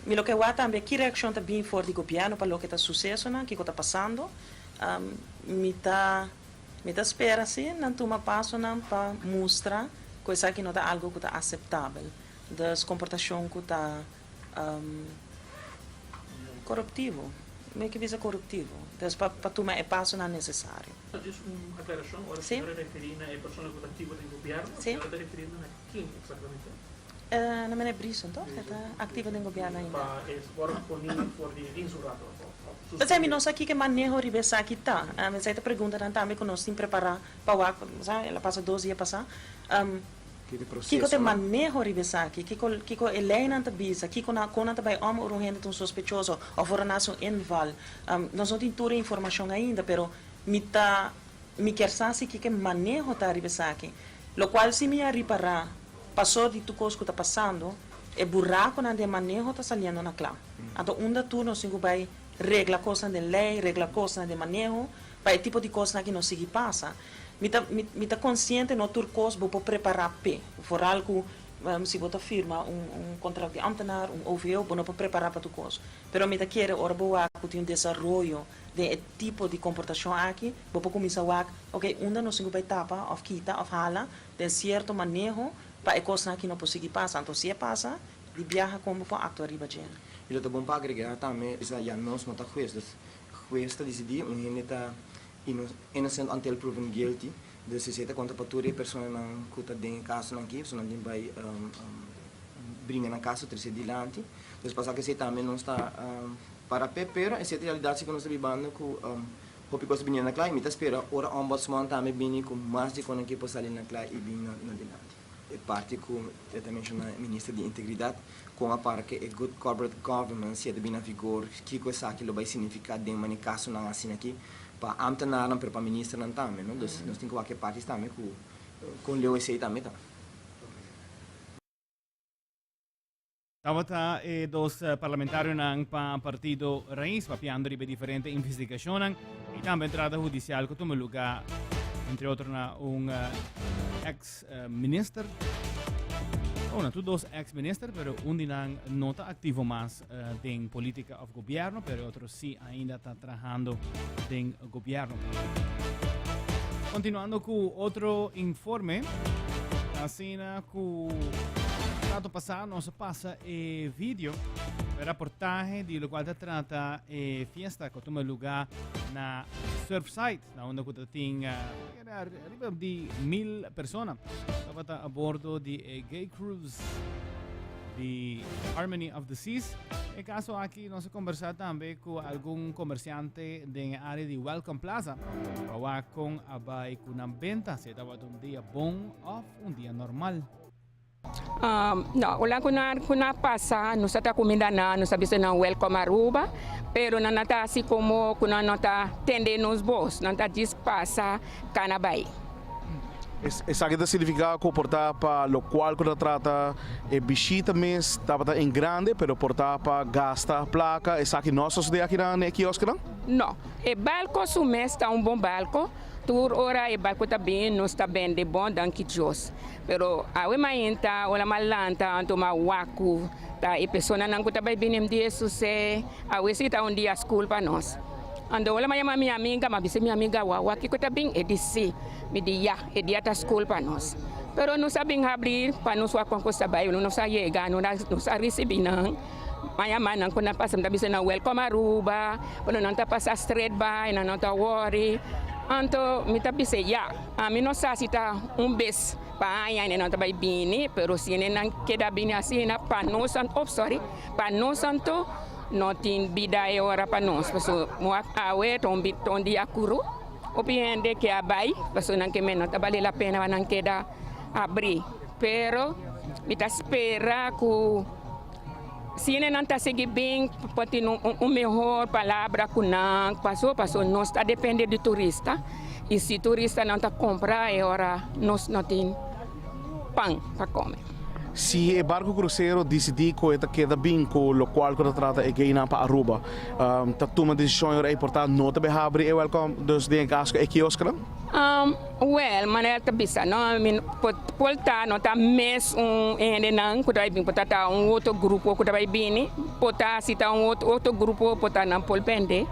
Mi lo ke wak tambe ki reaccion ta bin for di gobierno pa loke ta sucesonan, kico ta pasando. Mi ta. Mi ta spera si nan tuma pasonan pa mustra ku esaki no ta algu ku ta aseptabel, dus komportashon ku ta koruptivo, mi ke bisa koruptivo, dus pa pa tuma e pasonan nesesario. Djis un aklarashon, ora señora referí na e persona ku ta aktivo den gobièrnu, señora ta refiriendo na ken eksaktamente? Na meneer Brison toch? E ta activo den gobierno ainda. Pa e worde poni for di rin su rato of P'esei mi no sa kiko e maneho riba esaki ta. Esei ta preguntanan tambe ku nos tin prepará pa wak, sa, el a pasa dos dia pasá. Kiko ta e maneho riba esaki? Kiko kiko e leinan ta bisa? Kiko nan kon nan ta bai om ora un hende ta un sospechoso òf ora nan hasi un inval? Nos no tin tur e informashon ainda, pero mi ta mi kier sa si kiko e maneho ta riba esaki. Lokual si mi a ripará Paso di tur kos ku ta pasando, e burakonan den maneho ta saliendo na kla. Anto unda tur nos tin ku bai regla kosnan den lei, regla kosnan den maneho, pa e tipo di kosnan aki no sigui pasa. Mi ta mi ta konsiente no tur kos bo por prepará p'e. Vooral ku si bo ta firma un un kontrakt di ambtenaar, un OVO, bo no por prepará pa tur kos. Pero mi ta kere ora bo wak ku tin un desaroyo den e tipo di komportashon aki, bo por kuminsá wak, oke, unda nos tin ku bai tapa òf kita òf hala Den sierto maneho pa e kosnan aki no por sigui pasa. Anto si e pasa, di biaha kon bo por aktua riba dje? I lo ta bon pa agregá tambe bisa ya nos no ta hues, dus hues ta disidí un hende ta innocent until proven guilty, dus esei ta konta pa tur e personanan ku ta den e kasonan aki, pasobra nan tin bai bringa nan kaso trese dilanti, dus pasá ku esei tambe nos ta para p'e, pero esei ta realidat si ku nos ta bibando ku Hopi kos bini na kla i mi ta spera ora Ombudsman tambe bini ku mas di konan ke por sali na kla i bin na dilanti. E parti ku e ta menshoná e Minister di Integridat kon a para ke e Good Corporate Governance si e ta bini na vigor kiko esaki lo bai signifiká den mane kasonan asina aki pa ámtenarnan pero pa ministernan tambe no. Dus nos tin ku wak e parti tambe ku kon leu esei tambe ta. Tabata e dos parlamentarionan pa partido Raiz papiando riba e diferente investigacionnan y tambe entrada hudicial cu tuma lugar entre otro na un ex minister. Oh, na tur dos ex minister, pero un di nan no ta activo mas den politica of gobierno, pero e otro si ainda ta trahando den gobierno. Continuando cu otro informe, asina cu rato pasado nos a pasa e video, e reportaje di lo cual ta trata e fiesta cu tuma lugar na Surfside, na unda cu ta tin arriba di 1000 persona. Tabata a bordo di e gay cruise di Harmony of the Seas. E caso aki nos a conversa tambe cu algun comerciante den e area di Welcome Plaza pa wak con a bay cu nan benta, si e tabata un dia bon of un dia normal. No, ora cu nan cu nan pasa nos ta ta cuminda nan, nos ta bisa nan welcome Aruba, pero nan no ta haci como cu nan no ta tende nos bos, nan ta djis pasa cana bay. Esaki ta significa cu por ta pa locual cu ta trata e bishita mes tabata en grande, pero por ta pa gasta placa, esaki no a sosode aki na e kioskonan? No, e barco su mes ta un bon barco, tur ora e barco ta bin nos ta bende bon, danki Dios. Pero awe mainta ora m'a lanta anto m'a wak ku ta e personanan ku ta bai bini mi di Hesus e awe si ta un dia skul pa nos. Anto ora m'a yama mi amiga m'a bisa mi amiga wak wak kiko ta bin? E di si. Mi di ya e dia ta skul pa nos. Pero nos a bin habri pa nos wak kon kos ta bai nos a yega nos a risibi nan. M'a yama nan ku nan pasa mi ta bisa nan welcome Aruba pero nan ta pasa straight bai nan no ta worry. Anto mi ta bisa ya. Ami no sa si ta un bes pa aña e nan ta bai bini, pero si e nan keda bini asina pa nos anto, oh sorry, pa nos anto no tin bida e ora pa nos, pasobra awe ta un ta un dia kuru, hopi hende ke a bai pasobra nan ke men no ta bale la pena pa nan keda abri, pero mi ta spera ku. Si nan ta sigui bin por tin un mehor palabra cu nan paso paso nos ta depende di turista y si turistanan ta compra e ora nos no tin pan pa come. Si e barco crucero dicidi cu e ta keda bin cu locual cu ta trata e gaynan pa Aruba ta tuma decision e ora ey por ta no ta bay habri e welcome dus den e caso cu e kiosknan? Wel, manera ta bisa no, mi por ta no ta mes un hendenan ku ta bai bini, por ta ta un otro grupo ku ta bai bini, por ta si ta un otro grupo por ta nan por bende.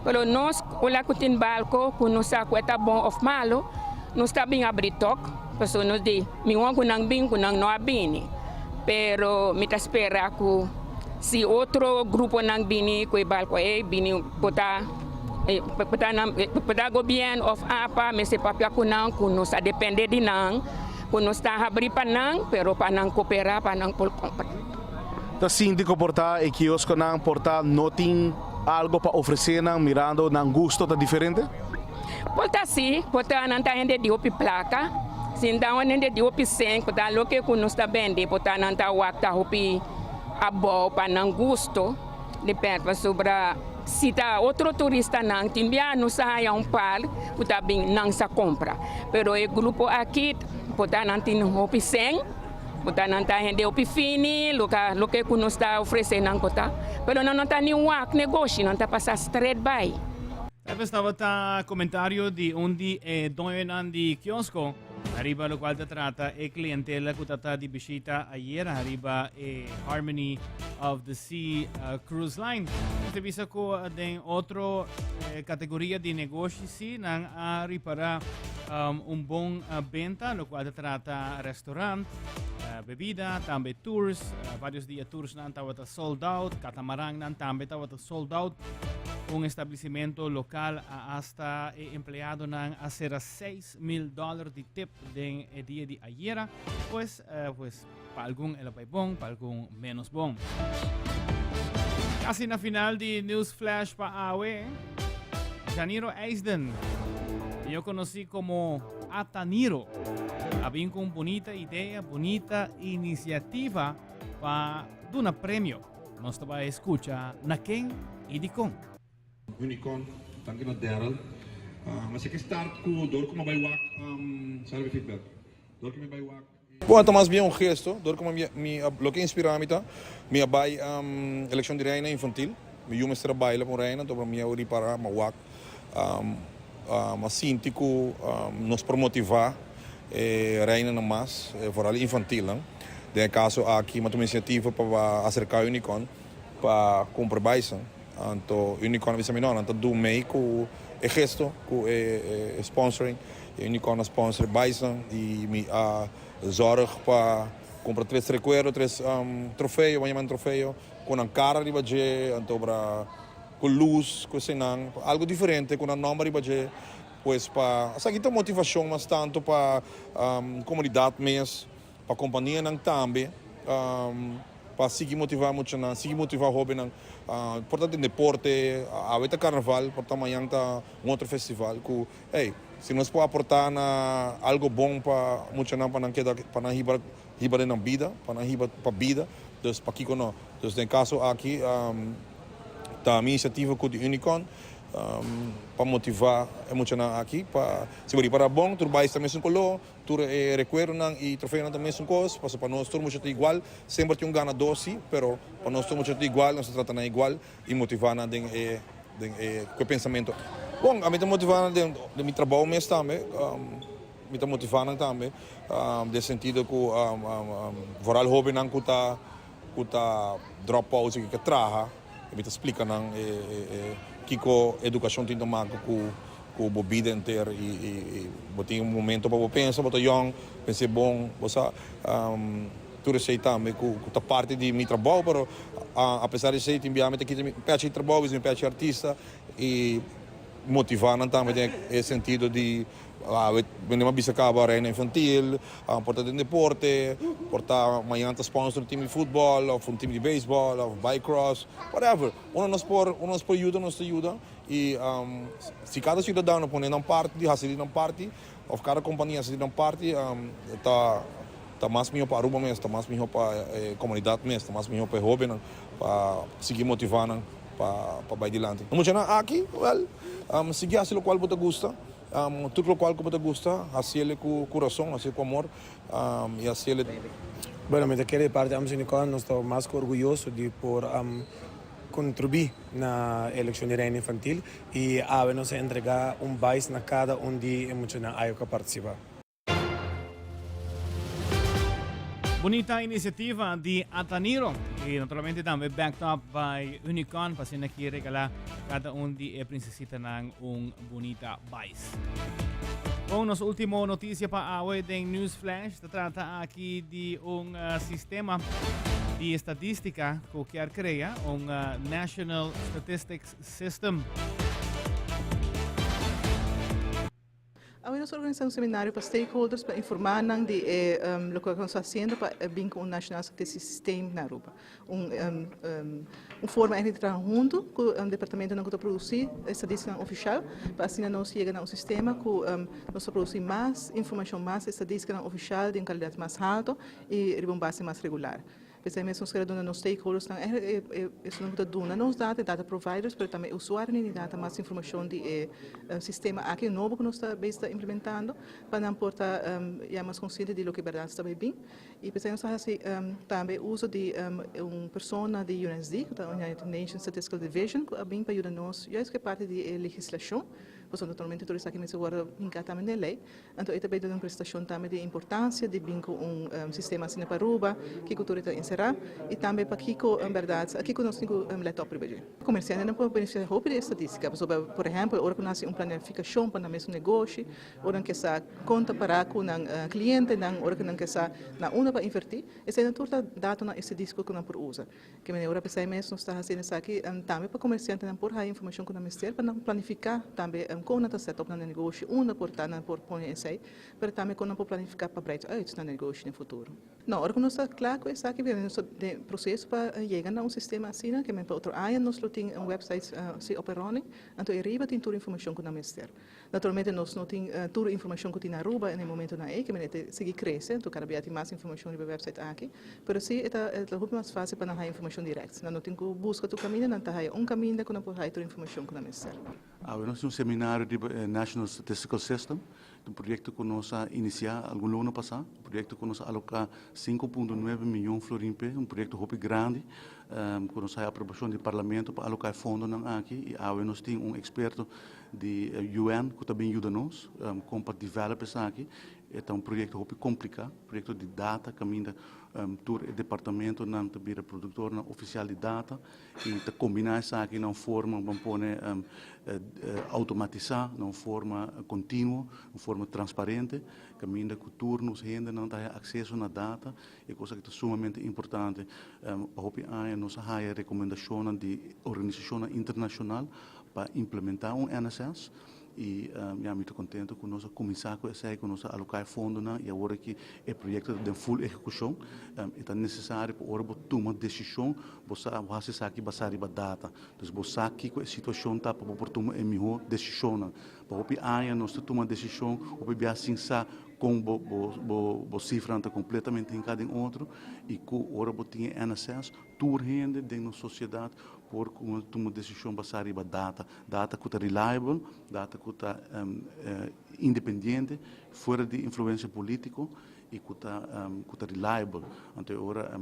Pero nos ora ku tin barko ku nos sa ku e ta bon òf malo, nos ta bin abri tòg, pasobra nos di mihó ku nan bin ku nan no a bini. Pero mi ta spera ku si otro gruponan bini ku e barko ei bini por ta. Pa ta gobièrnu òf apa mester papia ku nan ku nos a dependé di nan. Ku nos ta habrí pa nan, pero pa nan koperá pa nan por kompra. Ta sinti ku por ta e kioskonan por ta no tin algo pa ofresé nan mirando nan gusto ta diferente? Por ta sí, por ta nan ta hende di hopi plaka, si nan ta un hende di hopi sèn por ta loke ku nos ta bende por ta nan ta wak ta hopi abou pa nan gusto. Di pèt pasobra si ta otro turistanan tin bia nos a haña un par ku ta bin nan sa kompra pero e grupo aki por ta nan tin hopi sèn por ta nan ta hende hopi fini loke ku nos ta ofresé nan por ta pero nan no ta ni wak negoshi nan ta pasa stret bai. Esaki tabata komentario di un di e doñonan di kiosko. Ariba locual ta trata e clientela cu ta ta di bishita ayer ariba e Harmony of the Sea uh, Cruise Line. Te bisa cu eh, den otro eh, categoria di negoshi si nan a ripara um, un bon uh, benta, locual ta trata restaurant, uh, bebida, tambe tours, uh, varios dia tours nan tabata sold out, catamaran nan tambe tabata sold out. Un establecimento local a hasta e empleadonan a cera 6000 dollar di tip den e dia di ayera. Pues, eh, pues pa algun el a bai bon, pa algun menos bon. Casi na final di News Flash pa awe. Janiro Eisden, yo conocí como Ataniro, a bin con bonita idea, bonita iniciativa pa duna premio. Nos ta bai escucha na ken y dicon. Unicorn, danki na Daryl. Mi a seki start ku dor ku mi a bai wak, sorry pa e feedback, dor ku mi a bai wak. Bueno, ta mas bien un gesto, dor ku mi mi loke a inspira mi ta, mi a bai elekshon di reina infantil, mi yu mester a baila pa un reina, anto mi a ripara, mi a wak, mi a sinti ku nos por motiva e reinanan mas, vooral e infantilnan. Den e kaso aki mi a tuma inisiativa pa aserka Unicorn pa kumpra bison. Anto Unicorn a bisa mi no, nan ta du mei ku e gesto, ku e sponsoring. E Unicorn a sponsor e bison i mi a zorg pa kumpra tres rekuerdo, tres trofeo, bo yama nan trofeo, ku nan kara riba dje, anto bra ku lus, ku eseinan, algu diferente ku nan nòmber riba dje. Pues pa esaki ta motivashon mas tantu pa komunidat mes. Pa kompanianan tambe pa sigui motivá muchanan, sigui motivá hóbennan. Por ta den deporte, awe ta karnaval, por ta mañan ta un otro festival ku, ey, si nos por aportá na algo bon pa muchanan pa nan keda, pa nan hiba hiba den nan bida, pa nan hiba pa bida, dus pakiko no. Dus den kaso aki ta mi inisiativa ku di Unicon. Pa motivá e muchanan aki pa si bo ripará bon tur bais ta mesun koló. Tur e rekuerdonan i trofeonan ta mesun kos, pasobra pa nos tur mucha ta igual. Semper tin un ganadó si, pero pa nos tur mucha ta igual, nos ta trata nan igual i motivá nan den e den e ku e pensamentu. Bon, ami ta motivá nan den den mi trabou mes tambe, mi ta motivá nan tambe den sentido ku vooral hóbennan ku ta ku ta drop out i ku ke traha, mi ta splika nan e e kiko edukashon tin ta maka ku Ku bo bida enter i bo tin un momento pa bo pensa, bo ta yòn, pens'é bon, bo sa tur esei tambe ku ta parti di mi trabou, pero apesar di esei tin bia mi ta kita mi pechi di trabou, mi pechi artista i motivá nan tambe den e sentido di awe mi a bisa kaba reina infantil, por ta den deporte, por ta mañana ta sponsor un team di futbòl òf un team di beisbòl òf bicross, whatever, unda nos por unda nos por yuda nos ta yuda. I si kada siudadano pone nan parti di hasi di nan parti, òf kada kompania hasi di nan parti, ta ta mas mihó pa Aruba mes, ta mas mihó pa e komunidat mes, ta mas mihó pa e hóbennan pa sigui motivá nan pa pa bai dilanti. E muchanan aki, wèl, sigui hasi lokual bo ta gusta, tur lokual ku bo ta gusta, hasiel ku kurason, hasiel ku amor i hasiel. Bueno, mi ta kere di parti Ams Unicorn nos ta mas ku orguyoso di por Contribuí na eleccion di Reina Infantil y awe nos a entrega un bais na cada un di e muchanan ayo cu a participa. Bunita iniciativa di Ataniro y naturalmente tambe backed up by Unicon pa asina ki regala cada un di e princesitanan un bunita bais. Bon, nos ultimo noticia pa awe den News Flash ta trata aki di un uh, sistema di estadistica cu kier crea un uh, National Statistics System. nos a organisa un seminario pa stakeholders pa informa nan di e loke nos ta haciendo pa bin cu un Nationaal Statistisch Systeem na Aruba. Un un forma eigenlijk di traha hunto cu departamentonan cu ta produci estadisticanan oficial pa asina nos yega na un sistema cu nos ta produci mas informacion, mas estadisticanan oficial di un calidad mas halto y riba un base mas regular. P'esei mes nos kere duna nos stakeholdersnan, eigenlijk e esunnan ku ta duna nos data, e data providers, pero tambe e usuarionan di data mas informashon di e sistema aki nobo ku nos ta bezig ta implementando pa nan por ta ya mas konsiente di loke bèrdat ta bai bin. I p'esei nos ta hasi tambe uso di un persona di UNSD, ku ta United Nations Statistical Division, ku a bin pa yuda nos juist ku e parti di e legislashon, pasobra naturalmente tur esaki mester wòrdu hinká tambe den e lei. Anto e ta bay duna un presentacion tambe di e importancia di bin cu un sistema asina pa Aruba, kico tur e ta encera y tambe pakico en berdad, kico nos tin cu let op riba dje. Comerciantenan por beneficia hopi di e statistica, pasobra por ehempel ora cu nan haci un planificacion pa nan mes negoshi, ora nan ke sa con ta para cu nan clientenan, ora cu nan ke sa na unda pa inverti, eseinan tur ta datonan estadisco cu nan por usa. Ke manera ora p'esei mes nos ta hasiendo esaki tambe pa komersiantenan por haya informashon ku nan mester pa nan planifiká tambe kon nan ta sèt op nan negoshi, unda por ta nan por pone esei, pero tambe kon nan por planifiká pa breit uit nan negoshi den futuro. No, ora ku nos ta kla ku esaki bira nos ta den proseso pa yega na un sistema asina, ke men pa otro aña nos lo tin un wèpsait si op en running, anto e riba tin tur informashon ku nan mester. Naturalmente nos no tin tur informacion cu tin na Aruba en e momentonan ey, ke manera e ta sigui crece, anto cada bia tin mas informacion riba e website aki, pero si e ta e ta hopi mas facil pa nan haya informacion direct. Nan no tin cu busca tur caminda, nan ta haya un caminda cu nan por haya tur informacion cu nan mester. Awe nos tin un seminario riba e National Statistical System, ta un proyecto cu nos a inicia algun luna pasa, un proyecto cu nos a aloca 5.9 miyon florin p'e, un proyecto hopi grandi cu nos haya aprobacion di Parlamento pa aloca e fondonan aki y awe nos tin un experto di UN ku ta bin yuda nos kon pa develop esaki. E ta un proyekto hopi kompliká, proyekto di data kaminda tur e departamentonan ta bira produktornan ofisial di data i ta kombiná esaki na un forma ban pone outomatisá, na un forma kontinuo, un forma transparente kaminda ku tur nos hendenan ta haya akseso na data. E kos aki ta sumamente importante. Pa hopi aña nos a haya rekomendashonnan di organisashonnan internashonal pa implementá un NSS i ya mi ta kontento ku nos a kuminsá ku esei, ku nos a aloká e fondonan i awor aki e proyekto ta den full ehekushon. E ta nesesario pa ora bo tuma desishon bo sa bo hasi esaki basá riba data. Dus bo sa kiko e situashon ta pa bo por tuma e mihó desishonnan. Pa hopi aña nos ta tuma desishon hopi bia sin sa kon bo bo bo sifranan ta kompletamente hinká den otro i ku ora bo tin e NSS tur hende den nos sosiedat Por ku tuma desishon basá riba data, data ku ta reliable, data ku ta independiente, fuera di influensia polítiko i ku ta ku ta reliable. Anto e ora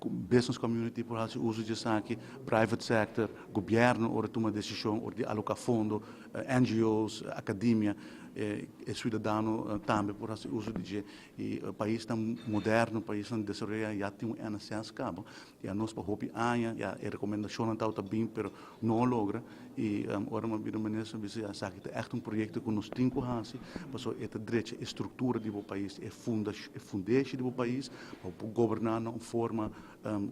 business community por hasi uso di esaki, private sector, gobièrnu ora tuma desishon, ora di aloká fondo, NGO's, akademia, e siudadano tambe por hasi uso di dje. I paisnan moderno, paisnan desaroyá ya tin un NSS kaba. Ya nos pa hopi aña ya e rekomendashonnan tabata bin pero no a logra i ora mi a bira minister mi bisa ya esaki ta ègt un proyekto ku nos tin ku hasi pasobra e ta drecha e struktura di bo pais e e fundeshi di bo pais pa bo por goberná na un forma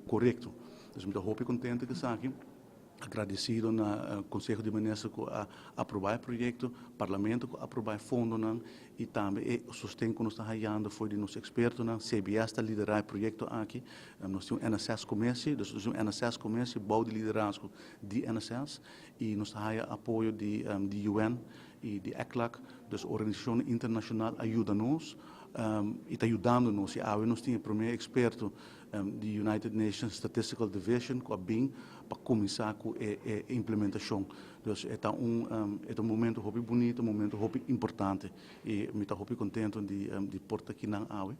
korekto. Dus mi ta hopi kontento ku esaki. Agradecido na Conseho di Minister cu a aproba e proyecto, Parlamento cu a aproba e fondonan y tambe e sosten cu nos ta hayando for di nos expertonan. CBS ta lidera e proyecto aki. Nos tin un NSS Commissie, dus nos tin un NSS Commissie bou di liderazgo di NSS y nos ta haya apoyo di di UN y di ECLAC, dus organisacionnan internacional a yuda nos y ta yudando nos y awe nos tin e prome experto di United Nations Statistical Division ku a bin pa kuminsá ku e e implementashon. Dus e ta un e ta un momento hopi bunito, un momento hopi importante i mi ta hopi kontento di di por ta kinan awe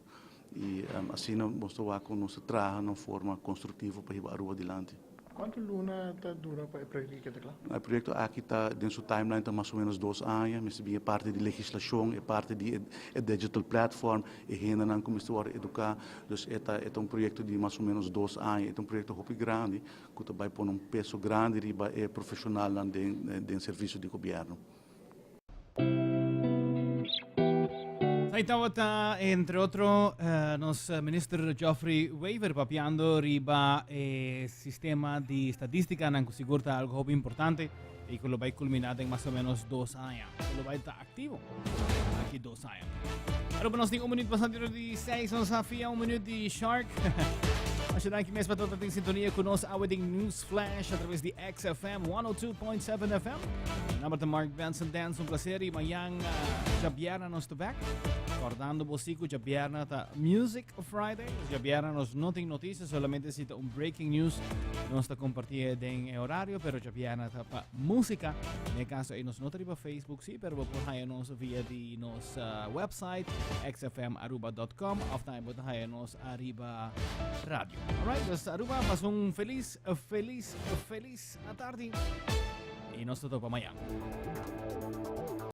i asina nos ta wak ku nos ta traha na un forma konstruktivo pa hiba Aruba dilanti. Kuantu luna ta dura pa e proyekto aki keda kla? E proyekto aki ta den su timeline ta mas o menos dos aña. Mester bin e parti di legislashon, e parti di e digital platform, e hendenan ku mester wòrdu eduká. Dus e ta e ta un proyekto di mas o menos dos aña. E ta un proyekto hopi grandi ku ta bai pone un peso grandi riba e profeshonalnan den den servisio di gobièrnu. Ahí tabata, entre otro, nos minister Geoffrey Wever papiando riba e sistema di estadística nan ku sigur ta algo hopi importante y ku lo bai culmina den mas o menos dos aña. Ku lo bai ta activo aki dos aña. Aruba nos tin un minuut pasando di seis, nos afia un minuut di Shark. Masha danki mes pa tur ta den sintonia ku nos awe den News Flash a traves di XFM 102.7 FM. Mi nomber ta Mark Benson Dance, un placer y mañan djabierna nos ta back. Recordando bo si cu djabierna ta Music Friday. Djabierna nos no tin noticia, solamente si ta un breaking news nos ta comparti den e horario, pero djabierna ta pa musica. Den e caso ey nos no ta riba Facebook, sí, pero bo por haya nos via di nos website xfmaruba.com of tambe bo ta haya nos ariba radio. Alright, dus Aruba, pasa un feliz, feliz, feliz atardi. Y nos ta topa mañan.